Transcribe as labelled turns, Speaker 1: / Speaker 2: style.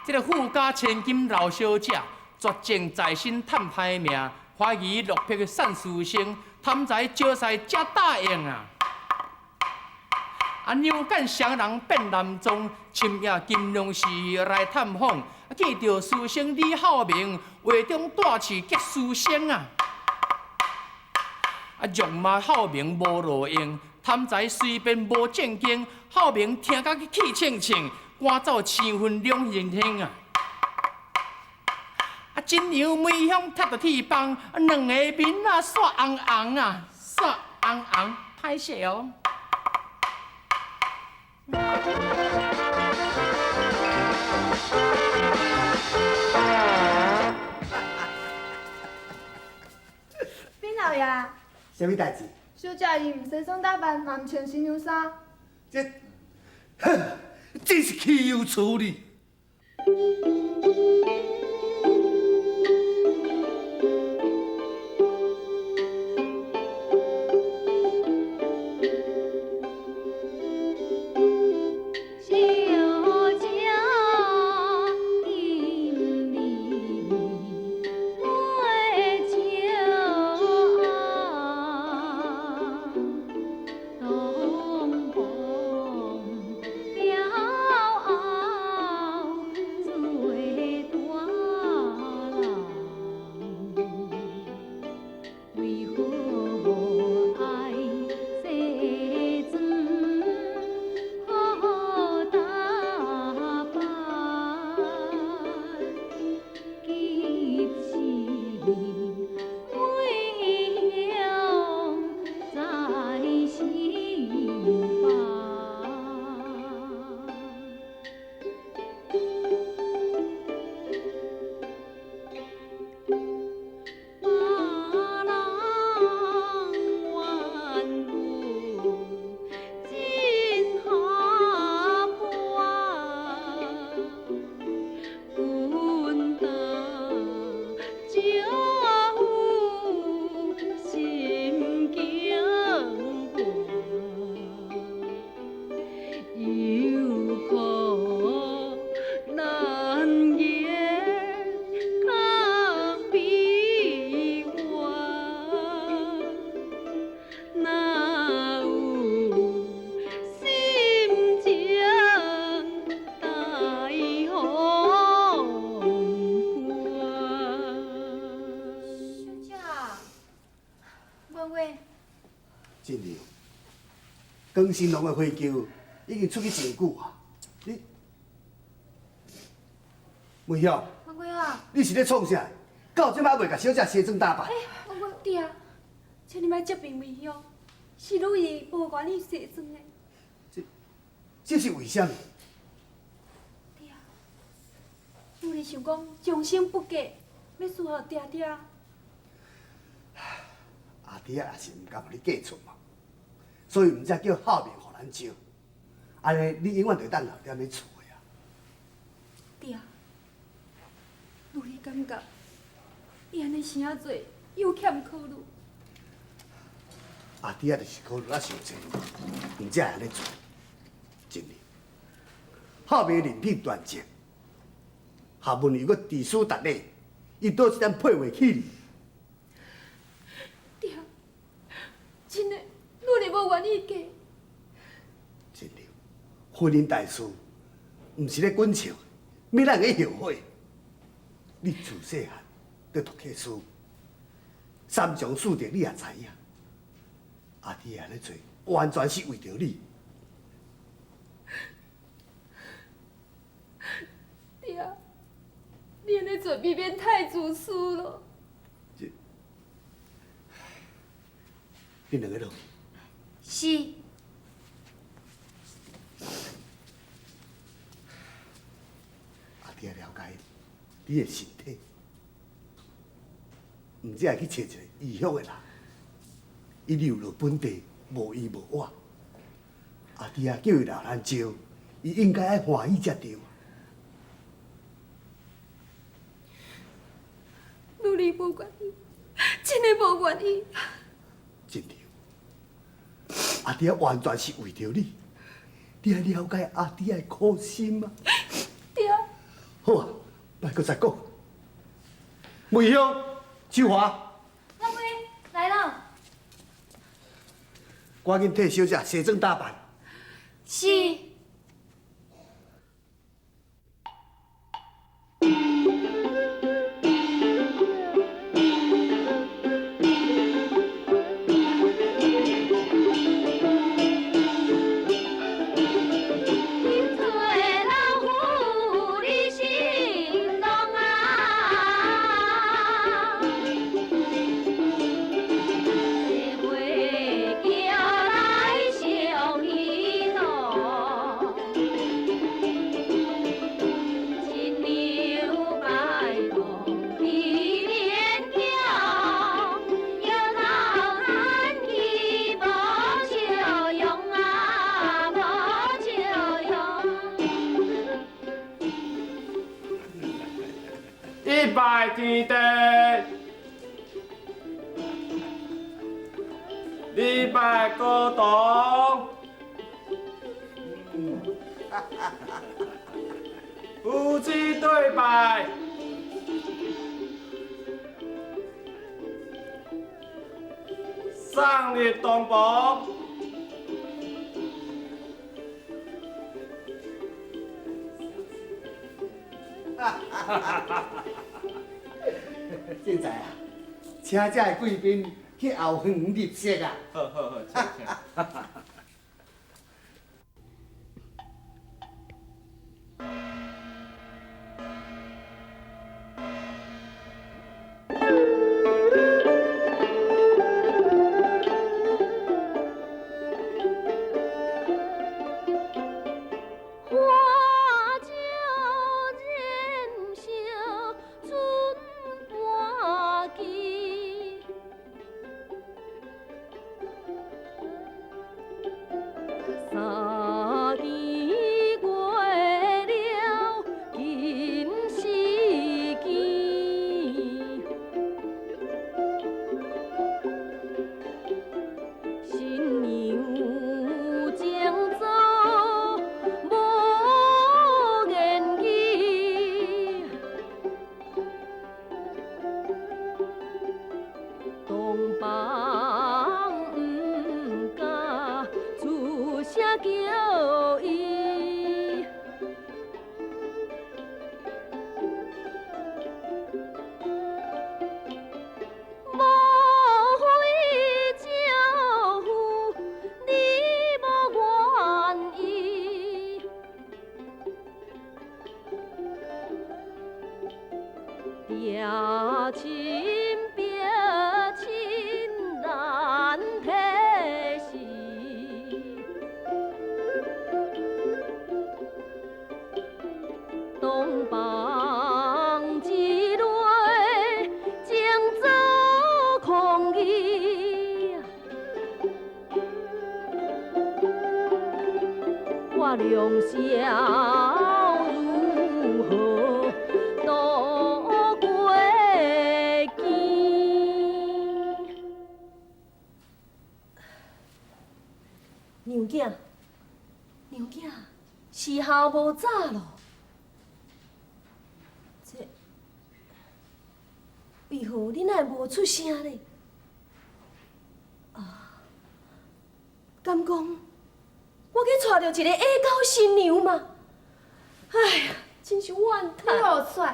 Speaker 1: 這个富家千金老小姐，絕情在身探歹命，懷疑落魄散書生，貪財招婿才答應啊！啊，娘間雙人變男裝，深夜金龍寺來探訪，見著書生李孝明，畫中帶刺激書生啊！啊，辱罵孝明無路用，貪財隨便無正經，孝明聽甲去氣衝衝，趕走生分兩兄兄啊！啊，真娘梅香踢著鐵枋，啊，兩个面啊煞紅紅啊，煞紅紅，歹勢哦。
Speaker 2: 稟老爺，
Speaker 3: 啥物代誌？
Speaker 2: 小姐伊毋西裝打扮，嘛毋穿新娘衫。
Speaker 3: 這，哼，真是豈有此理！
Speaker 4: 小姐今日袂笑啊，东風了後做大人，為何無愛西裝好打扮？其實梅香在心房。別人怨婦真下半，阮擔丈夫心驚寒，有苦難言空悲怨，哪有心情大風寒？
Speaker 2: 小姐，婉婉，
Speaker 3: 真娘，江新郎的花轎已經出去真久啊！你，梅香，
Speaker 2: 婉婉啊，
Speaker 3: 你是咧創啥？到這擺未共小姐西裝打扮？
Speaker 2: 婉婉對啊，請你莫責備梅香，是女兒無願意卸妝的。
Speaker 3: 這是為啥物？
Speaker 2: 對啊，女兒想講終生不嫁，欲侍候爹爹。
Speaker 3: 阿弟仔也是毋甘予你嫁出嘛，所以毋才叫孝明予咱招，按呢你永遠就會當留踮咧厝的啊。
Speaker 2: 對啊，女兒感覺伊按呢生做有欠考慮。
Speaker 3: 阿弟仔就是考慮啊傷濟，毋才會按呢做。真的，孝明人品端正，學問又閣知書達理，伊倒一點配袂起你。
Speaker 2: 對啊，真的，女兒無願意嫁。
Speaker 3: 真的，婚姻大事，毋是咧滾笑，欲咱會後悔。你自細漢就讀冊書，三從四德你也知影。阿弟按呢做，完全是為著你。
Speaker 2: 對啊，你按呢做未免太自私囉。
Speaker 3: 這，恁兩个落去。
Speaker 2: 是。
Speaker 3: 阿弟了解你的身體，毋才會去揣一个異鄉的人，伊流落本地，無依無倚。阿弟啊，叫伊留咱招，伊應該愛歡喜才對。
Speaker 2: 女兒無願意，真的無願意。
Speaker 3: 真對，阿弟啊，完全是為著你，你愛了解阿弟的苦心啊。
Speaker 2: 對啊。
Speaker 3: 好啊，閣再講。梅香、秋華，
Speaker 2: 老妹來了。
Speaker 3: 趕緊替小姐卸妝打扮。
Speaker 2: 是。
Speaker 5: 一拜天地，二拜高堂，夫妻对拜，送入洞房。
Speaker 3: 正在啊，請這个貴賓去後園入室啊。
Speaker 5: 好好好，請請。
Speaker 4: 娘囝，娘囝，时候无早咯。這為何你哪會無出聲咧？啊，敢講我去娶著一个下狗新娘嗎？哎呀，真是怨嘆。
Speaker 2: 你予說，